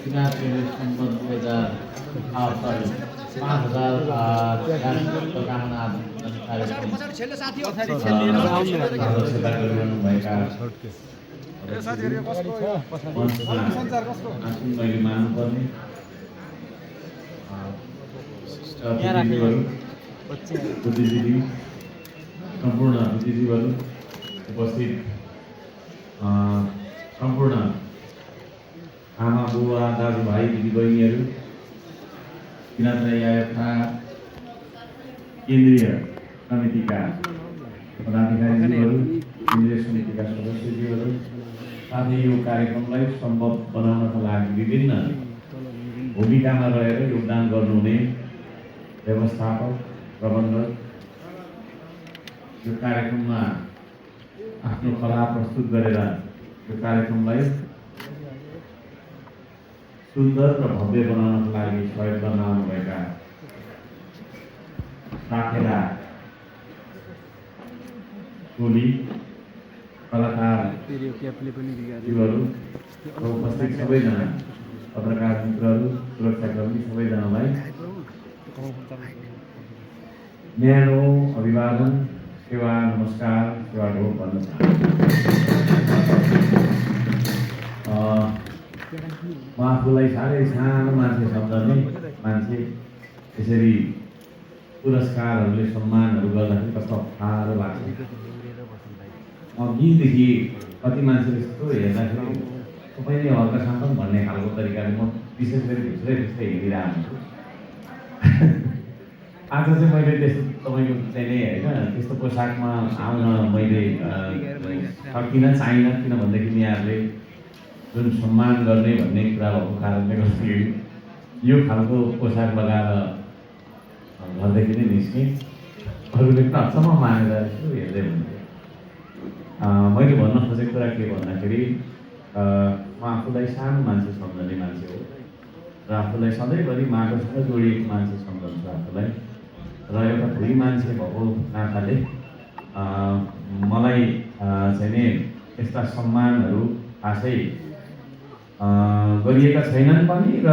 किराँतले सम्पन्न 5,000 कामना कार्यक्रम मैले मान्नुपर्ने बुद्धिजीवी सम्पूर्ण बुद्धिजीवीहरू उपस्थित सम्पूर्ण आमा बुवा दाजुभाइ दिदीबहिनीहरू किराँत राई आयोगका केन्द्रीय समितिका पदाधिकारीज्यूहरू केन्द्रीय समितिका सदस्यज्यूहरू साथै यो कार्यक्रमलाई सम्भव बनाउनका लागि विभिन्न भूमिकामा रहेर योगदान गर्नुहुने व्यवस्थापक प्रबन्धक यो कार्यक्रममा आफ्नो कला प्रस्तुत गरेर यो कार्यक्रमलाई सुन्दर र भव्य बनाउनका लागि सहयोग गर्न आउनुभएका साकेला टोली कलाकारहरू उपस्थित सबैजना पत्रकार मित्रहरू सुरक्षाकर्मी सबैजनालाई न्यानो अभिवादन सेवा नमस्कार सेवा ढोक भन्न म आफूलाई साह्रै सानो मान्छे शब्दले मान्छे यसरी पुरस्कारहरूले सम्मानहरू गर्दाखेरि कस्तो अप्ठ्यारो लाग्छ। अघिदेखि कति मान्छेले यस्तो हेर्दाखेरि तपाईँले हल्का साम्पन भन्ने खालको तरिकाले म विशेष गरी भित्रै हेरिरहेको हुन्छु। आज चाहिँ मैले त्यस्तो तपाईँको चाहिँ नि होइन त्यस्तो पोसाकमा आउन मैले सकिनँ चाहिनँ, किनभनेदेखि यहाँहरूले जुन सम्मान गर्ने भन्ने कुरा भएको कारणले गर्दाखेरि यो खालको पोसाक लगाएर घरदेखि नै निस्केँ। अरूले पनि अचम्म मानेर यसो हेर्दै हुन्थ्यो। मैले भन्न खोजेको कुरा के भन्दाखेरि म आफूलाई सानो मान्छे सम्झने मान्छे हो र आफूलाई सधैँभरि माटोसँग जोडिएको मान्छे सम्झन्छु आफूलाई र एउटा भुइँ मान्छे भएको नाताले मलाई चाहिँ नि यस्ता सम्मानहरू खासै गरिएका छैनन् पनि र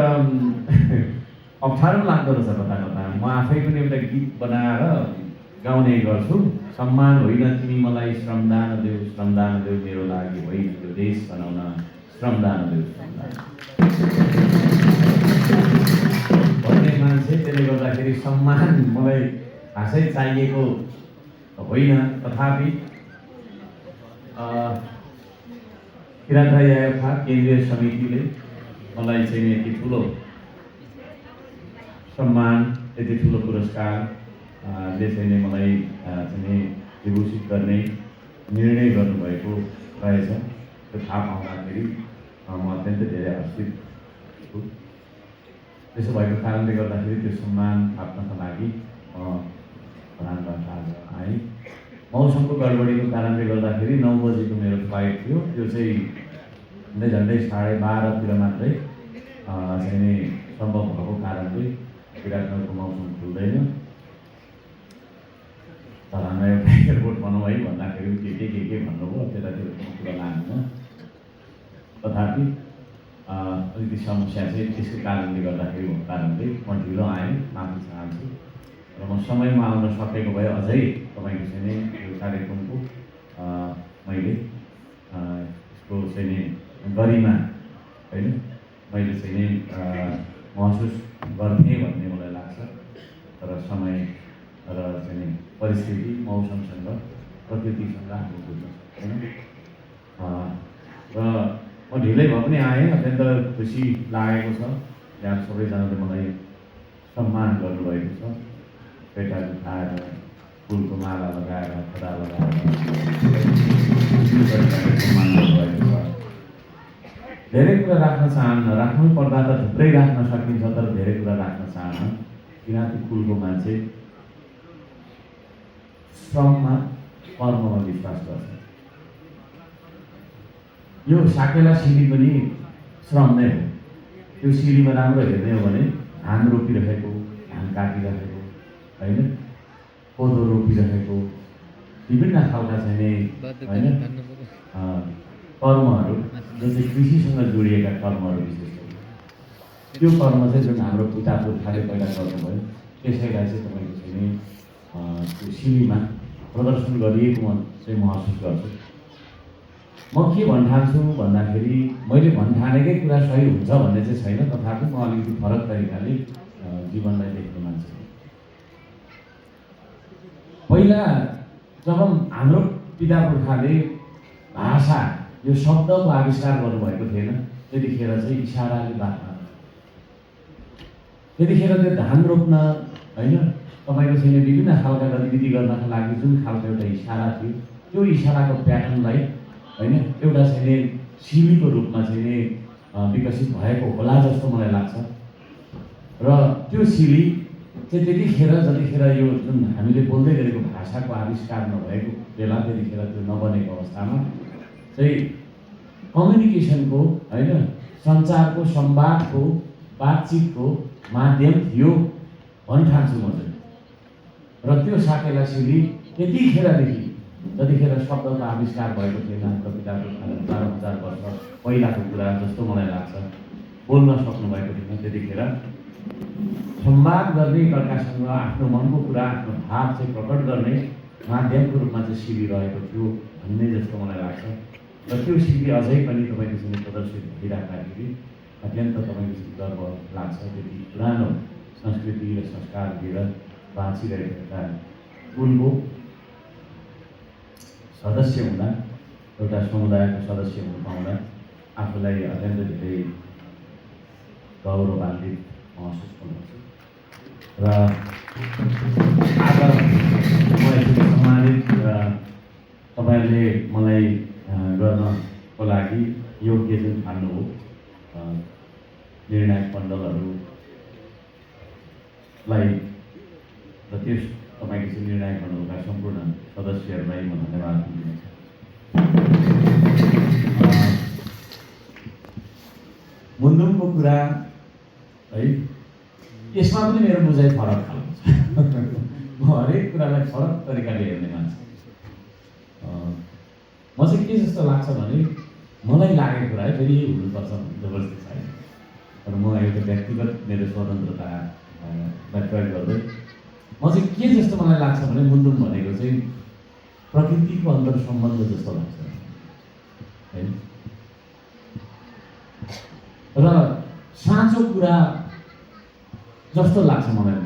अप्ठ्यारो लाग्दो रहेछ कता कता। म आफै पनि एउटा गीत बनाएर गाउने गर्छु। सम्मान होइन तिमी मलाई श्रमदान देऊ मेरो लागि होइन त्यो देश बनाउन श्रमदान देऊ भन्ने मान्छे। त्यसले गर्दाखेरि सम्मान मलाई खासै चाहिएको होइन, तथापि किराँत राई आयोगका केन्द्रीय समितिले मलाई चाहिँ यति ठुलो सम्मान यति ठुलो पुरस्कारले चाहिँ मलाई चाहिँ विभूषित गर्ने निर्णय गर्नुभएको रहेछ। त्यो थाहा पाउँदाखेरि म अत्यन्तै धेरै हर्षित छु। त्यसो भएको कारणले गर्दाखेरि त्यो सम्मान थाप्नका लागि म प्रधानबाट आज आएँ। मौसमको गडबडीको कारणले गर्दाखेरि 9 बजीको मेरो फ्लाइट थियो। त्यो चाहिँ झन्डै 12:30 मात्रै चाहिँ नि सम्भव भएको कारणले विराटनगरको मौसम खुल्दैन। तर हाम्रो एउटा एयरपोर्ट बनाऊ है भन्दाखेरि के भन्नुभयो, त्यतातिर कुरा लान्न। तथापि अलिकति समस्या चाहिँ त्यसको कारणले गर्दाखेरि भएको कारणले म ढिलो आएँ, माफी चाहन्छु। र म समयमा आउन सकेको भए अझै तपाईँको चाहिँ नि यो कार्यक्रमको मैले यसको चाहिँ नि गरिमा होइन मैले चाहिँ नि महसुस गर्थेँ भन्ने मलाई लाग्छ। तर समय र चाहिँ नि परिस्थिति मौसमसँग प्रकृतिसँग हामी बुझ्न सक्दैनौँ र म ढिलै भए पनि आएँ। अत्यन्त खुसी लागेको छ। यहाँ सबैजनाले मलाई सम्मान गर्नुभएको छ। पेटा उठाएर फुलको माला लगाएर खदा लगाएर सम्मान गर्नुभएको छ। धेरै कुरा राख्न चाहन्न, राख्नु पर्दा त थुप्रै राख्न सकिन्छ, तर धेरै कुरा राख्न चाहन्न। किराँती कुलको मान्छे श्रममा कर्ममा विश्वास गर्छ। यो साकेला सिली पनि श्रम नै हो। त्यो सिलीमा राम्रो हेर्ने हो भने धान रोपिरहेको, धान काटिरहेको होइन, कोदो रोपिरहेको विभिन्न खालका चाहिँ होइन कर्महरू जुन चाहिँ कृषिसँग जोडिएका कर्महरू विशेष गरी त्यो कर्म चाहिँ जुन हाम्रो पिता पुर्खाले पहिला गर्नुभयो त्यसैलाई चाहिँ तपाईँको चाहिँ त्यो सिमीमा प्रदर्शन गरिएको म चाहिँ महसुस गर्छु। म के भन्ठान्छु भन्दाखेरि मैले भन्ठानेकै कुरा सही हुन्छ भन्ने चाहिँ छैन, तथापि म अलिकति फरक तरिकाले जीवनलाई देख्ने मान्छे। पहिला जब हाम्रो पिता पुर्खाले भाषा यो शब्दको आविष्कार गर्नुभएको थिएन, त्यतिखेर चाहिँ इसाराले बात मार्नु। त्यतिखेर त्यो धान रोप्न होइन तपाईँको चाहिँ विभिन्न खालका गतिविधि गर्नका लागि जुन खालको एउटा इसारा थियो, त्यो इसाराको प्याटर्नलाई होइन एउटा चाहिँ सिमीको रूपमा चाहिँ विकसित भएको होला जस्तो मलाई लाग्छ। र त्यो सिली चाहिँ त्यतिखेर जतिखेर यो जुन हामीले बोल्दै गरेको भाषाको आविष्कार नभएको बेला, त्यतिखेर त्यो नबनेको अवस्थामा चाहिँ कम्युनिकेसनको होइन सञ्चारको संवादको बातचितको माध्यम थियो भन्ठान्छु म चाहिँ। र त्यो साकेला सिली त्यतिखेरदेखि जतिखेर शब्दको आविष्कार भएको थिएन, हाम्रो पिता पुर्खाले 4000 वर्ष पहिलाको कुरा जस्तो मलाई लाग्छ, बोल्न सक्नुभएको थिएन, त्यतिखेर संवाद गर्ने एकअर्कासँग आफ्नो मनको कुरा आफ्नो भाव चाहिँ प्रकट गर्ने माध्यमको रूपमा चाहिँ सिली रहेको थियो भन्ने जस्तो मलाई लाग्छ। र त्यो सिली अझै पनि तपाईँकोसँग प्रदर्शित भइराख्दाखेरि अत्यन्त तपाईँकोसँग गर्व लाग्छ। त्यति पुरानो संस्कृति र संस्कार लिएर बाँचिरहेको एउटा कुलको सदस्य हुँदा, एउटा समुदायको सदस्य हुन पाउँदा आफूलाई अत्यन्त धेरै गौरवान्वित महसुस गर्छु। र आज म यसरी सम्मानित तपाईँहरूले मलाई गर्नको लागि योग्य जुन ठान्नुभयो निर्णायक मण्डलहरूलाई र त्यस तपाईँको चाहिँ निर्णायक मण्डलका सम्पूर्ण सदस्यहरूलाई म धन्यवाद दिन्छु। मुन्दुमको कुरा है, यसमा पनि मेरो बुझाइ फरक खालको छ। म हरेक कुरालाई फरक तरिकाले हेर्ने मान्छे। म चाहिँ के जस्तो लाग्छ भने मलाई लागेको कुरा है फेरि हुनुपर्छ भन्ने जबरजस्ती छैन, तर म एउटा व्यक्तिगत मेरो स्वतन्त्रतालाई प्रयोग गर्दै म चाहिँ के जस्तो मलाई लाग्छ भने मुन्दुम भनेको चाहिँ प्रकृतिको अन्तर सम्बन्ध जस्तो लाग्छ होइन। र साँचो कुरा जस्तो लाग्छ मलाई।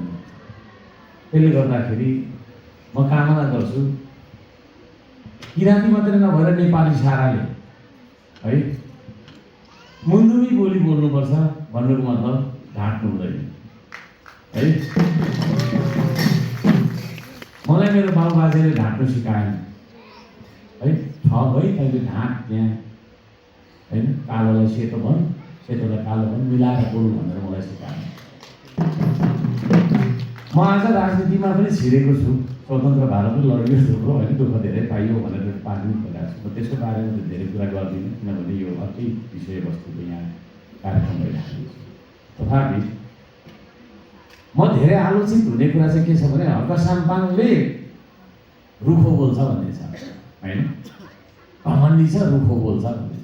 त्यसले गर्दाखेरि म कामना गर्छु किराँती मात्रै नभएर नेपाली साराले है मुन्दुमी बोली बोल्नुपर्छ भन्नुको मतलब ढाँट्नु हुँदैन है। मलाई मेरो बाबुबाजेले ढाँट्नु सिकाएन है, ठग है तैँले ढाँट त्यहाँ होइन, कालोलाई सेतो भन् सेतोलाई कालो भन् मिलाएर बोल्नु भनेर मलाई सिकाएन। म आज राजनीतिमा पनि छिरेको छु, स्वतन्त्र भारतले लडियो थुप्रो होइन, दुःख धेरै पाइयो भनेर पार्टी पनि खोलेको छु। त्यसको बारेमा धेरै कुरा गर्दिनँ किनभने यो अर्कै विषयवस्तुको यहाँ कार्यक्रम भइरहेको छ। तथापि म धेरै आलोचित हुने कुरा चाहिँ के छ भने हर्क साम्पाङले रुखो बोल्छ भन्ने छ होइन, घमण्डी छ रुखो बोल्छ भन्ने।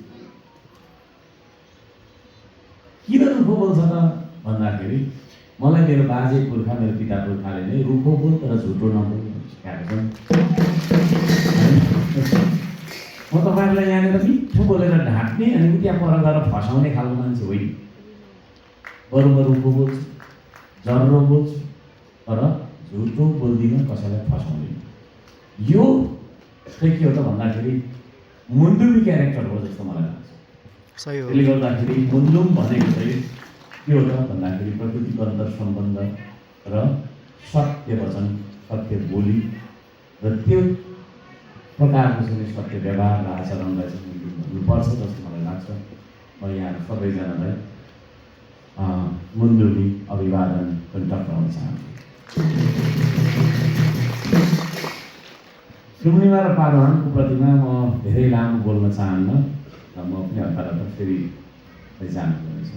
किन रुखो बोल्छ त भन्दाखेरि मलाई मेरो बाजे पुर्खा मेरो पिता पुर्खाले नै रुखो बोल तर झुटो नबोल सिकाएको छन्। म तपाईँहरूलाई यहाँनिर मिठो बोलेर ढाँट्ने अनि त्यहाँ पर गएर फसाउने खालको मान्छे होइन। बरु म रुखो बोल्छु, जर्रो बोल्छु, तर झुटो बोल्दिनँ, कसैलाई फसाउँदिनँ। यो चाहिँ के हो त भन्दाखेरि मुन्दुमी क्यारेक्टर हो जस्तो मलाई लाग्छ। त्यसले गर्दाखेरि मुन्दुम भनेको चाहिँ के हो त भन्दाखेरि प्रकृतिको अन्तर सम्बन्ध र सत्य वचन, सत्य बोली र त्यो प्रकारको चाहिँ सत्य व्यवहार र आचरणलाई चाहिँ हुनुपर्छ जस्तो मलाई लाग्छ। म यहाँ सबैजनालाई मुन्दुमी अभिवादन पनि टक्राउन चाहन्छु। सुम्निमा र पारोहाङको प्रतिमा म धेरै लामो बोल्न चाहन्न र म पनि हतार फेरि जानुपर्नेछ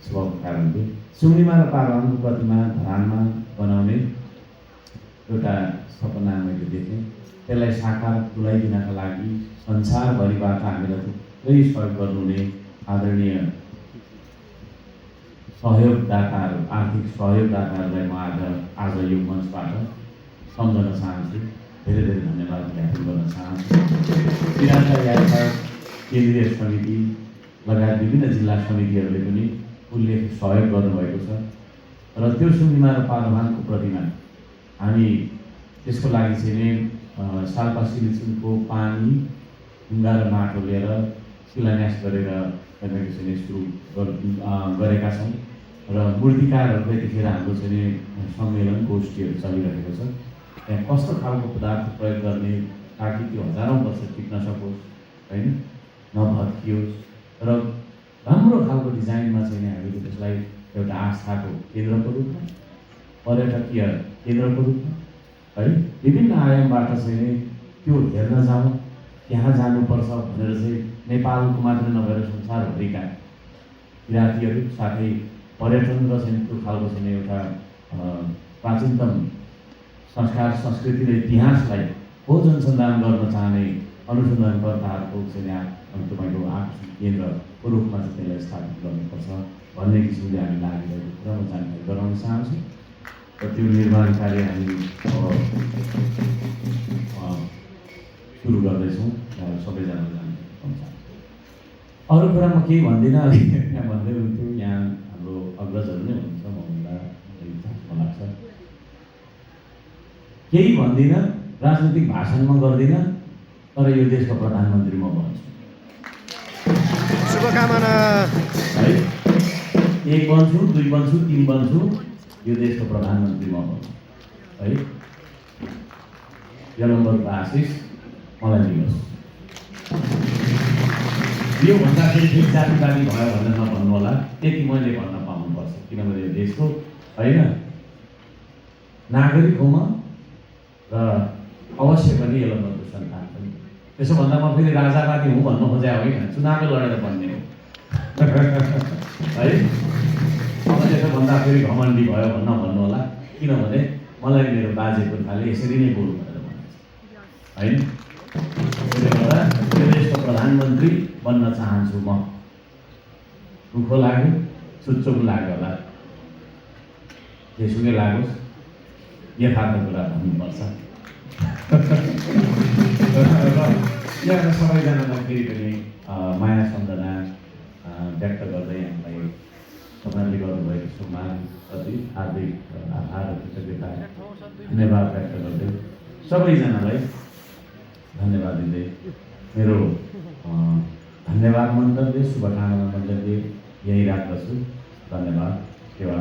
स्वभावको कारणले। सुम्निमा र पारोहाङको प्रतिमा धरानमा बनाउने एउटा सपना मैले देखेँ। त्यसलाई साकार तुल्याइदिनका लागि संसारभरिबाट हामीलाई थुप्रै सहयोग गर्नुहुने आदरणीय सहयोगदाताहरू, आर्थिक सहयोगदाताहरूलाई म आज यो मञ्चबाट सम्झन चाहन्छु। धेरै धेरै धन्यवाद ज्ञापन गर्न चाहन्छु। किराँत यातायात केन्द्रीय समिति लगायत विभिन्न जिल्ला समितिहरूले पनि उल्लेख सहयोग गर्नुभएको छ र त्यो सुम्निमा र पालोभाङको प्रतिमा हामी त्यसको लागि चाहिँ नै साल्पा सिलिचुनको पानी, ढुङ्गा र माटो लिएर शिलान्यास गरेर तपाईँको चाहिँ सुरु गरेका छौँ र मूर्तिकारहरूको यतिखेर हाम्रो चाहिँ सम्मेलन गोष्ठीहरू चलिरहेको छ। त्यहाँ कस्तो खालको पदार्थ प्रयोग गर्ने ताकि त्यो हजारौँ वर्ष टिक्न सकोस्, होइन, नभत्कियोस् र राम्रो खालको डिजाइनमा चाहिँ हामीले त्यसलाई एउटा आस्थाको केन्द्रको रूपमा, पर्यटकीय केन्द्रको रूपमा, है, विभिन्न आयामबाट चाहिँ त्यो हेर्न जाउँ, त्यहाँ जानुपर्छ भनेर चाहिँ नेपालको मात्र नभएर संसारभरिका किराँतीहरू साथै पर्यटन र चाहिँ त्यो खालको चाहिँ एउटा प्राचीनतम संस्कार, संस्कृति र इतिहासलाई खोज अनुसन्धान गर्न चाहने अनुसन्धानकर्ताहरूको चाहिँ तपाईँको आकर्षण केन्द्रको रूपमा चाहिँ त्यसलाई स्थापित गर्नुपर्छ भन्ने किसिमले हामी लागिरहेको कुरा म जानकारी गराउन चाहन्छु र त्यो निर्माण कार्य हामी सुरु गर्दैछौँ। सबैजना जान्छ। अरू कुरा म केही भन्दिनँ, यहाँ भन्दै हुन्थ्यो, यहाँ हाम्रो अग्रजहरू नै हुनुहुन्छ, मभन्दा मलाई लाग्छ। केही भन्दिनँ, राजनीतिक भाषण म गर्दिनँ, तर यो देशको प्रधानमन्त्री म भन्छु। शुभकामना है, 1 बन्छु, 2 बन्छु, 3 बन्छु, यो देशको प्रधानमन्त्री म भन्छु। है, यो नम्बरको आशिष मलाई दिनुहोस्। यो भन्दाखेरि ठिक जातिवादी भयो भनेर नभन्नु होला, त्यति मैले भन्न पाउनुपर्छ। किनभने यो देशको, होइन, नागरिक हो म र अवश्य पनि यसलाई सन्तान पनि। त्यसो भन्दा म फेरि राजावादी हुँ भन्नु खोजे होइन, चुनावै लडेर बन्ने हो। है, अब त्यसो भन्दा फेरि घमण्डी भयो भन्न भन्नु होला, किनभने मलाई मेरो बाजे पुर्खाले यसरी नै बोल्नु भनेर भनेको छ। होइन, त्यसले गर्दा यो देशको प्रधानमन्त्री बन्न चाहन्छु म। दुःखो लाग्यो, सुच्चो लाग्यो होला, जेसुकै लागोस्, यथार्थ कुरा भन्नुपर्छ। यहाँ सबैजनालाई फेरि पनि माया सम्झना व्यक्त गर्दै हामीलाई तपाईँले गर्नुभएको सम्मान प्रति हार्दिक आभार र कृतज्ञता धन्यवाद व्यक्त गर्दै सबैजनालाई धन्यवाद दिँदै मेरो धन्यवाद मन्तव्य, शुभकामना मन्तव्य यही राख्दछु। धन्यवाद, सेवा।